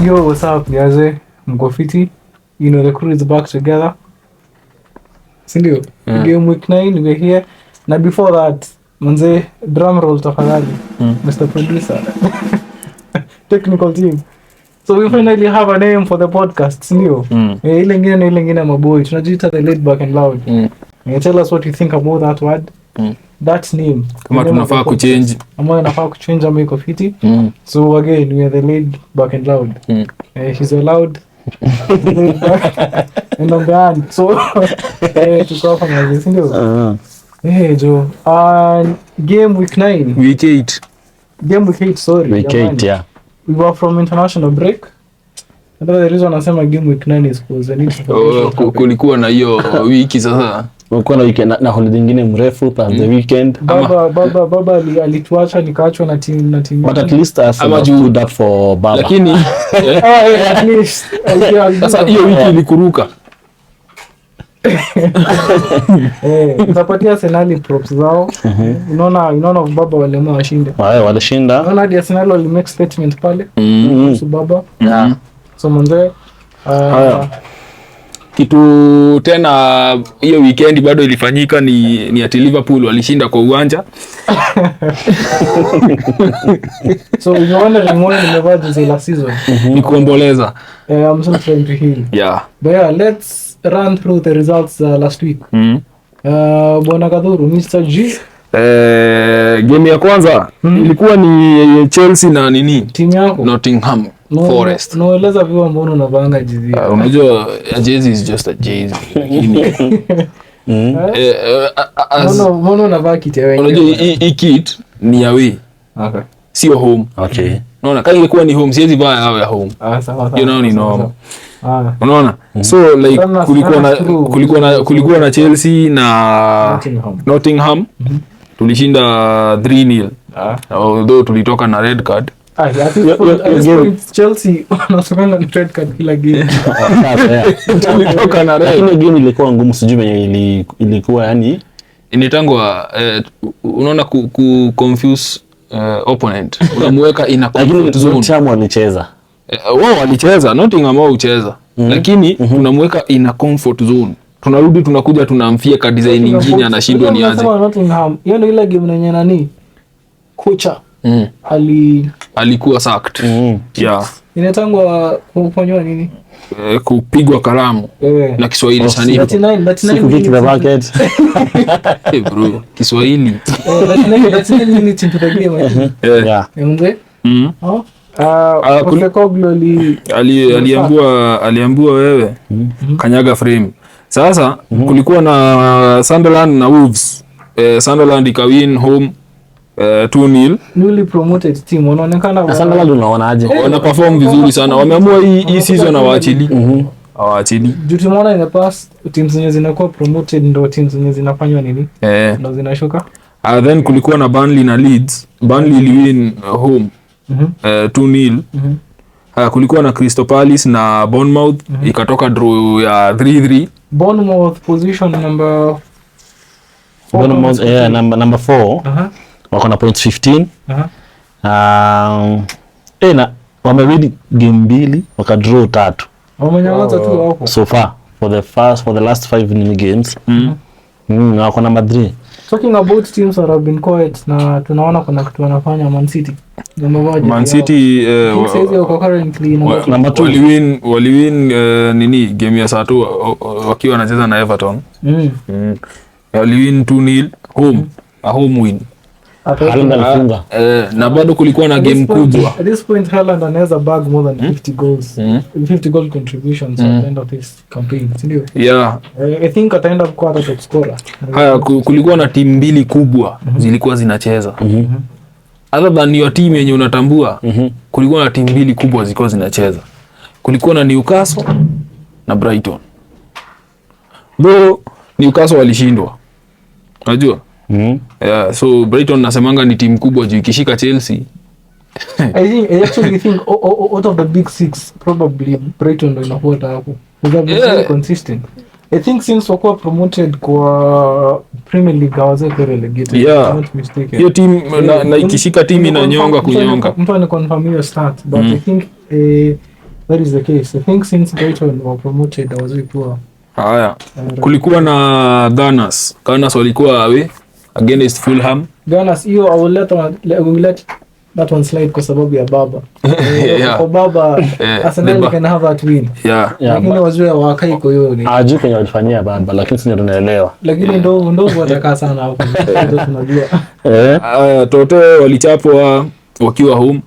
Yo, what's up, guys? Mko fiti? You know the crew is back together. Sindio? Yeah. Game week 9, we're here. Na before that, manze, drum roll tafadhali. Mr. Producer. Technical team. So we finally have a name for the podcast, sindio? Mm. Eh, ile ingine na ile ingine maboy. Tunajiita the laid back and loud. Eh, tell us what you think about that word. That name. Kama The name of tunafaa the podcast. kuchange. Ama inafaa kuchange ama iko fiti. So again, we are the laid back and loud. She's allowed and on the hand. So tuko hapa mazi, si ndio? Eh, jo. Game week 9. Week 8. Game week 8, sorry. Week jamani. 8, yeah. We were from international break. And the reason nasema game week 9 is because I need to Oh, kulikuwa na hiyo wiki sasa. Kulikuwa na weekend na holiday nyingine mrefu plus the weekend. Baba alituacha nikaachwa na team. But at least Arsenal Ama juu- stood up for Baba. Lakini Ah, yeah, at least. I'll sasa hiyo wiki ilikuruka. Eh, nitapatia Arsenal props zao. Unaona baba waliamua washinde. Wale walishinda. Unaona hadi Arsenal wali make statement pale kuhusu baba. Yeah. So manze, Haya. Kitu tena hiyo weekend bado ilifanyika ni ati Liverpool walishinda kwa uwanja. So if you're wondering why nimevaa jezi last season, Ni kuomboleza. I'm still trying to heal. Yeah. But yeah, let's run through the results last week. Bwana Kadhuru, Mr. G, Game ya kwanza ilikuwa ni Chelsea na nini? timu yako. Nottingham Forest. Naeleza viwa mbona unavaanga jezi. Unajua a jezi is just a jezi. Lakini Mbona unavaa kiti ya unajua wengine? hii kit ni away, Okay. sio home. Okay. Unaona kama ingekuwa ni home siwezi vaa yawe ya home. Ah, sawa sawa. You know ni sawa, normal. sawa. Ah, Unaona? So like Sana true. kulikuwa na Chelsea na Nottingham. Nottingham. Tulishinda 3-0. Ah. Although tulitoka na red card. Ah, at this point, at this point, Chelsea wanasokanga na red card kila game. Sasa, yeah. Tulitoka na red. Lakini game ilikuwa ngumu, sijui venye ilikuwa yani. Initangwa unaona ku confuse opponent. Unamuweka in a Lakini comfort zone. Nottingham walicheza. Wao walicheza, Nottingham wao hucheza. Lakini tunamuweka in a comfort zone. Tunarudi tunakuja tunamfia design nyingine anashindwa ni aje. Unasema Nottingham, hiyo ndio ile game yenye nani? Kocha Alikuwa sacked. Yeah. Inatangwa kufanywa nini? Kupigwa kalamu na Kiswahili Oh, sanifu. 39 Siku kick the minutes, bucket. Eh, bro, Kiswahili. 39 minutes into the game, I think. Yeah. Mzee? Oh. Postecoglou Aliambiwa wewe kanyaga frame. Sasa kulikuwa na Sunderland na Wolves. Sunderland ikawin home 2-0. Newly promoted team wanaonekana Na Sunderland unaonaje? Wana perform vizuri sana. Wameamua hii season hawaachili. Hawaachili. Juu tumeona in the past teams zenye zinakuwa promoted ndo teams zenye zinafanywa nini? Ndo zinashuka. Then kulikuwa na Burnley na Leeds. Burnley iliwin home 2-0. Kulikuwa na Crystal Palace na Bournemouth ikatoka draw ya 3-3. Bournemouth position number 4. Bournemouth, yeah, number 4 wako na points 15. Na wamewin game mbili wakadraw 3. Wamenyamaza tu hapo. So far for the last 5 nini games. Na wako number 3. Talking about teams that have been quiet na tunaona kuna kitu wanafanya Man City. Man City Saizi wako currently number Number 2. waliwin nini game ya saa tu wakiwa wanacheza na Everton. Waliwin 2-0 home, a home win. Haaland alifunga. Na bado kulikuwa na At this game point- kubwa. At this point Haaland anaweza bag more than 50 goals. 50 goal contributions at the end of this campaign, si ndio? Yeah. I think ataenda kuwa hata top scorer. Haya, kulikuwa na timu mbili kubwa zilikuwa zinacheza. Other than your team yenye unatambua, kulikuwa na timu mbili kubwa zilikuwa zinacheza. Kulikuwa na Newcastle na Brighton. Though Newcastle walishindwa. Unajua? Yeah, so Brighton nasemanga ni timu kubwa juu ikishika Chelsea. I actually think out of the big six probably Brighton ndo inafuata hapo. Because they've been very consistent. I think since wakuwa promoted kwa Premier League hawajakuwa relegated. Yeah. If I'm not mistaken. Hiyo team na ikishika team inanyonga kunyonga. Mtu aniconfirm hiyo stat, but I think That is the case. I think since Brighton were promoted, hawazikuwa Haya, kulikuwa na Gunners. Gunners walikuwa away against Fulham. Gunners, hiyo I will let that one slide kwa sababu ya baba. Kwa baba, Arsenal can have that win. Yeah, Lakini wazee wakai kwa hiyo ni. Hajui kwenye walifanyia baba, lakini sisi ndio tunaelewa. Lakini ndovu watakaa sana hapo. Ndio tunajua. Haya, Tote walichapwa wakiwa home.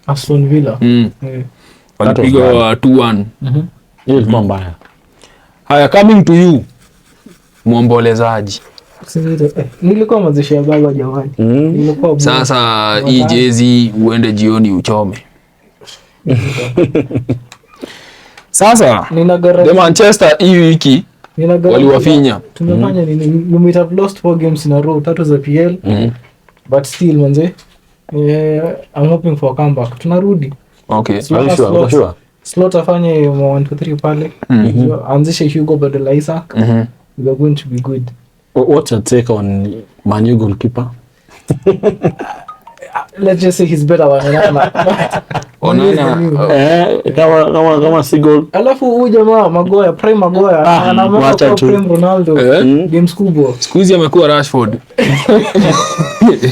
Aston Villa. Walipigwa 2-1. Hiyo ilikuwa mbaya. Haya, coming to you mwombolezaji. Nilikuwa mazishi ya baba jamani. Nilikuwa Sasa hii jezi uende jioni uchome. Sasa nina the guarantee Manchester hii wiki nina guarantee waliwafinya. Tumefanya nini? We might have lost four games in a row, tatu za PL. But still manze, I'm hoping for a comeback. Tunarudi. Are you sure? Uko sure? Slot afanye 1 2 3 pale. Anzishe Hugo badala Isaac. We are going to be good. What's your take on Man U goalkeeper? Let's just say he's better than Onana. Onana, Kama si goal. Alafu huyu jamaa Maguire, Prime Maguire, anaamua wacha kuwa tu. Prime Ronaldo. Games kubwa. Siku hizi amekuwa Rashford.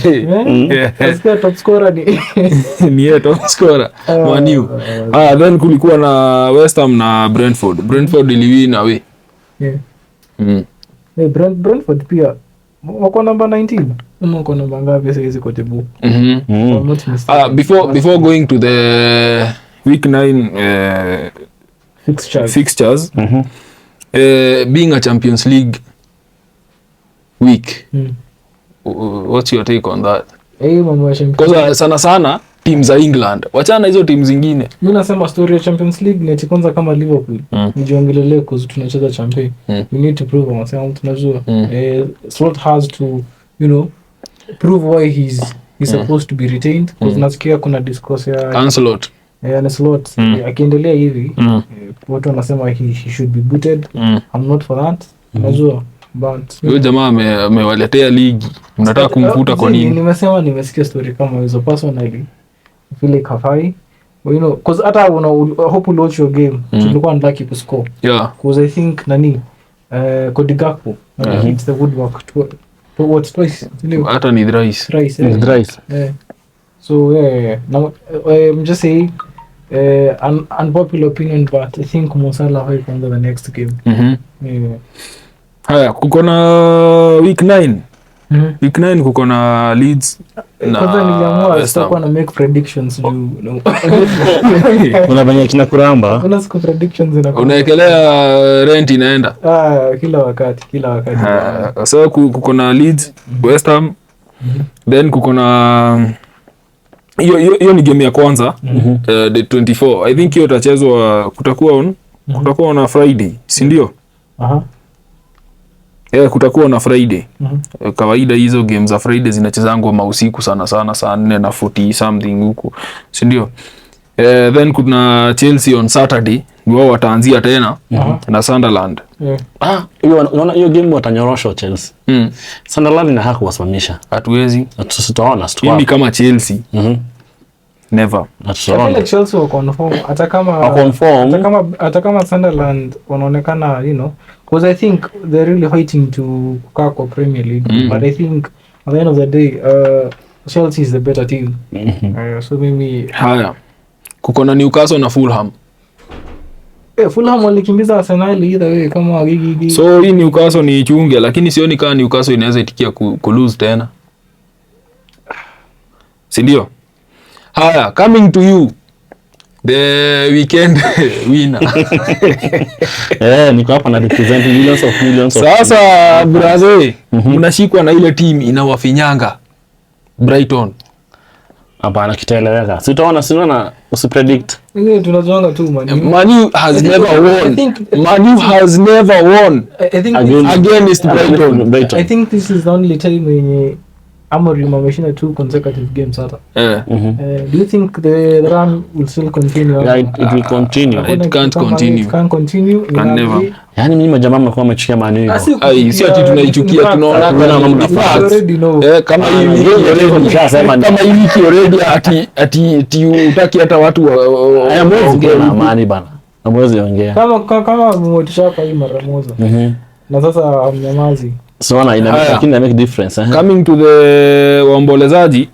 Eh? Nasikia top scorer ni Ni yeye top scorer Man U. Ah, then kulikuwa na West Ham na Brentford. Brentford iliwin away. Eh, Brentford pia wako namba 19 ama wako namba ngapi sasa hizi kwa table? If I'm not mistaken. Ah, before going to the week 9 Fixtures. fixtures, being a Champions League week, what's your take on that? Eh, mambo ya Champions. Kwanza sana sana team za England, wachana hizo timu zingine. Mimi nasema story ya Champions League ni ati kwanza kama Liverpool nijiongelele cause tunacheza champion. We need to prove ourselves, tunajua. Slot has to, prove why he's supposed to be retained because nasikia kuna discourse ya Ancelotti. Arne Slot, akiendelea hivi, watu wanasema he should be booted. I'm not for that. Unajua, but Huyo jamaa amewaletea ligi, mnataka kumfuta kwa nini? Nimesema nimesikia story kama hizo. Personally, I feel like hafai. Well, cause hata I hope you'll watch your game. Tulikuwa unlucky kuscore. Cause I think nani, Cody Gakpo hits the woodwork what, twice? Ndio. Hata ni thrice. Thrice, eh. It's thrice. Yeah. So yeah. Now I'm just saying, an unpopular opinion, but I think Mo Salah hafai kuanza the next game. Yeah. Haya, kuko na week 9. Week 9 kuko na Leeds na Kwanza niliamua West Ham. sitakuwa na make predictions juu no. Kuna venye kina kuramba. Kuna siku predictions zinakuwa Unaekelea rent inaenda. Ah, kila wakati, kila wakati. Ah, so kuko na Leeds, West Ham, then kuko na hiyo ni game ya kwanza, the 24. I think hiyo itachezwa, kutakuwa on a Friday, si ndio? Aha. Yeah, kutakuwa na Friday. Kawaida hizo game za Friday zinachezangwa mausiku sana sana, saa 4 na 40 something huku, si ndio? Then kuna Chelsea on Saturday, wao wataanzia tena na Sunderland. Ah, hiyo unaona hiyo game watanyoroshwa Chelsea. Sunderland ina haki kuwasimamisha. Hatuwezi. Tutaona, Mimi kama Chelsea, never. I feel Tutaona. like Chelsea wako on form hata kama Wako on form. hata kama Sunderland wanaonekana, because I think they're really fighting to kukaa kwa Premier League, but I think at the end of the day, Chelsea is the better team. So mimi Haya, kuko na Newcastle na Fulham. Fulham walikimbiza Arsenal either way kama gigi. So hii Newcastle ni ichunge, lakini sioni kama Newcastle inaweza itikia ku lose tena, si ndio? Haya, coming to you, the weekend winner. Niko hapa na represent millions of millions of Sasa Brazil, mnashikwa na ile team inawafinyanga, Brighton. Hapana, kitaeleweka. Si utaona, si unaona, usipredict. Ingine tunajuanga tu Man U. Man U has never I won. Man U has never won I think Against against Brighton. Brighton. I think this is the only time yenye Amorim ameshinda two consecutive games hata. Do you think the run will still continue? Yeah, it will continue. Hakuna It can't kitu kama continue. It can't continue. Can never. Yaani mimi majamaa mnakuwa mmechukia Man U Ah, hivyo. si Ai, si ati tunaichukia, tunaona Hakuna kama mambo ni na facts. already know. Eh, kama hii wiki Hiyo mshasema ni kama hii wiki already ati utaki hata watu Haya, hamwezi waongee kuwa na huku. amani bana. Hamwezi ongea. Kama mmotisha kwa hii mara moja na sasa mnyamazi. So na ina Haya. lakini ina make difference, eh. Coming to the waombolezaji,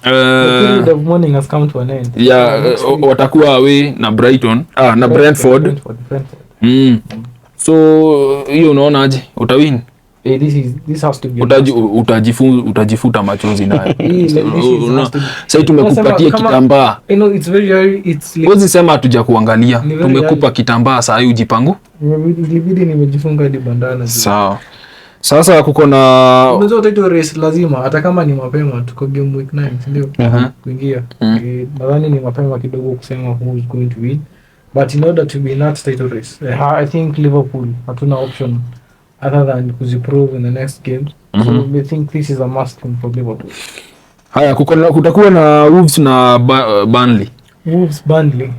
The period of mourning has come to an end. yeah, Next week. watakuwa away na Brighton, na Brentford. Brentford, Brentford. So hiyo unaonaje, utawin? Eh, this has to be Utajifuta machozi nayo. Hii, like, this is has to be- Sasa tumekupatia Nasema kama- kitambaa. You know, it's very very it's like, Huwezi sema hatuja kuangalia. Ni very Tumekupa early. kitambaa saa hii ujipangu. Ilibidi nimejifunga hadi bandana juu. Sawa. Sasa kuko na Unajua title race lazima hata kama ni mapema, tuko game week 9, si ndio? Aha. Kuingia. Eh, nadhani ni mapema kidogo kusema who is going to win. But in order to be in that title race, I think Liverpool hatuna option other than kuziprove in the next games. So we think this is a must win for Liverpool. Haya, kutakuwa na Wolves na Burnley. Wolves, Burnley.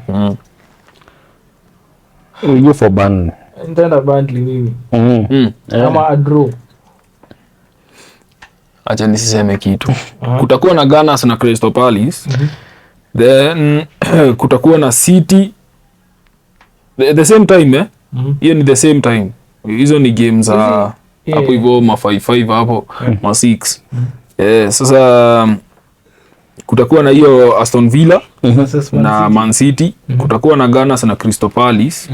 We go for Burnley. Nitaenda Burnley mimi. Eh. Kama a draw. Acha nisiseme kitu. Kutakuwa na Gunners na Crystal Palace. Then kutakuwa na City the same time, eh? Hiyo ni the same time. Hizo ni game za hapo hivyo ma 5-5 hapo, ma 6. Eh, sasa kutakuwa na hiyo Aston Villa Versus Man na City. Man City. Kutakuwa na Gunners na Crystal Palace.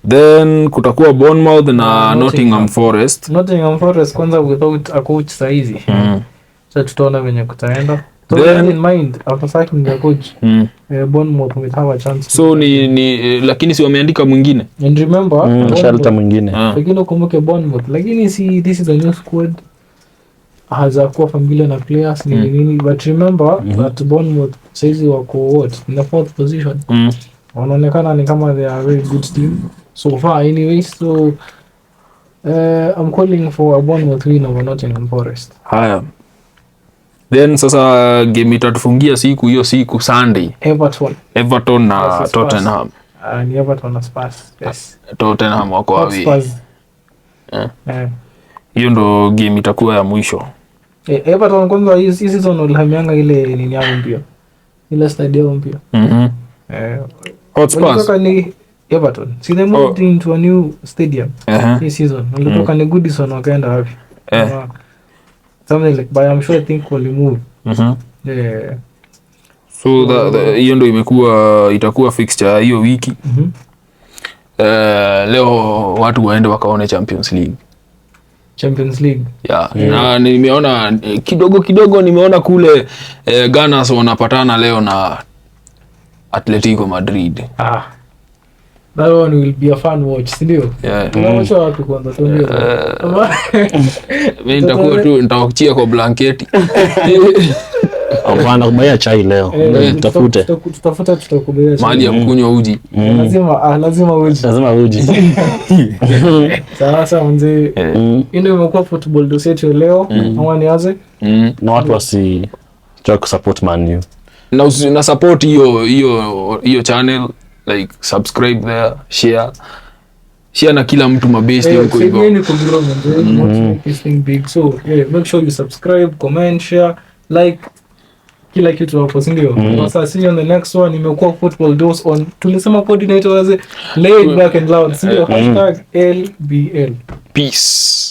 Then kutakuwa Bournemouth na Nottingham. Nottingham Forest. Nottingham Forest kwanza without a coach saizi. So tutaona venye kutaenda. So in mind after sacking the coach, Bournemouth will have a chance. So ni lakini si wameandika mwingine. And remember, Shalta Bournemouth, mwingine. Lakini ukumbuke Bournemouth, lakini si this is a new squad, hazakuwa familiar na players nini nini, but remember that Bournemouth saizi wako what, in the fourth position. Wanaonekana ni kama they are a very good team so far anyway, so I'm calling for a Bournemouth win over Nottingham Forest. Haya. Then sasa game itatufungia siku hiyo siku Sunday. Everton. Everton na Versus Spurs. Tottenham. Ni Everton na Spurs. Yes. Tottenham wako away. Spurs. Eh. Eh. Hiyo ndo game itakuwa ya mwisho. Eh, Everton kwanza hii season walihamianga ile nini yao mpya. Ile stadium yao mpya. Eh, Hotspurs. walitoka ni Everton. See, they moved into a new stadium hii season. Walitoka ni Goodison wakaenda wapi? Something like, but I'm sure I think walimove. Yeah. So hiyo ndo imekuwa itakuwa fixture ya hiyo wiki. Eh, leo watu waende wakaone Champions League. Champions League. Yeah. Na nimeona kidogo kidogo nimeona kule Gunners wanapatana leo na Atletico Madrid. Ah. That one will be a fun watch, si ndio? Yeah. Unawatch wapi kwanza tuambie. Mimi nitakuwa tu nitakuchia kwa blanketi. Hapana, kubaya chai leo. Eh, Tafute. Tutafuta, tutakubalia. Mahali ya kunywa uji. Lazima uji. Lazima uji. Sasa mzee, hii ndio imekuwa football dose yetu ya leo. Ama nianze? Na watu wasi try kusupport Man U. Na support hiyo channel, like, subscribe there, share na kila mtu, mabest Eh, huko hivyo. saidieni kugrow manze. We want to make this thing big. So, yeah, make sure you subscribe, comment, share, like, kila kitu hapo, si ndio? Sasa see you on the next one. Imekuwa football dose on, tulisema coordinator waze, laid back and loud, si ndio? #LBL. Peace.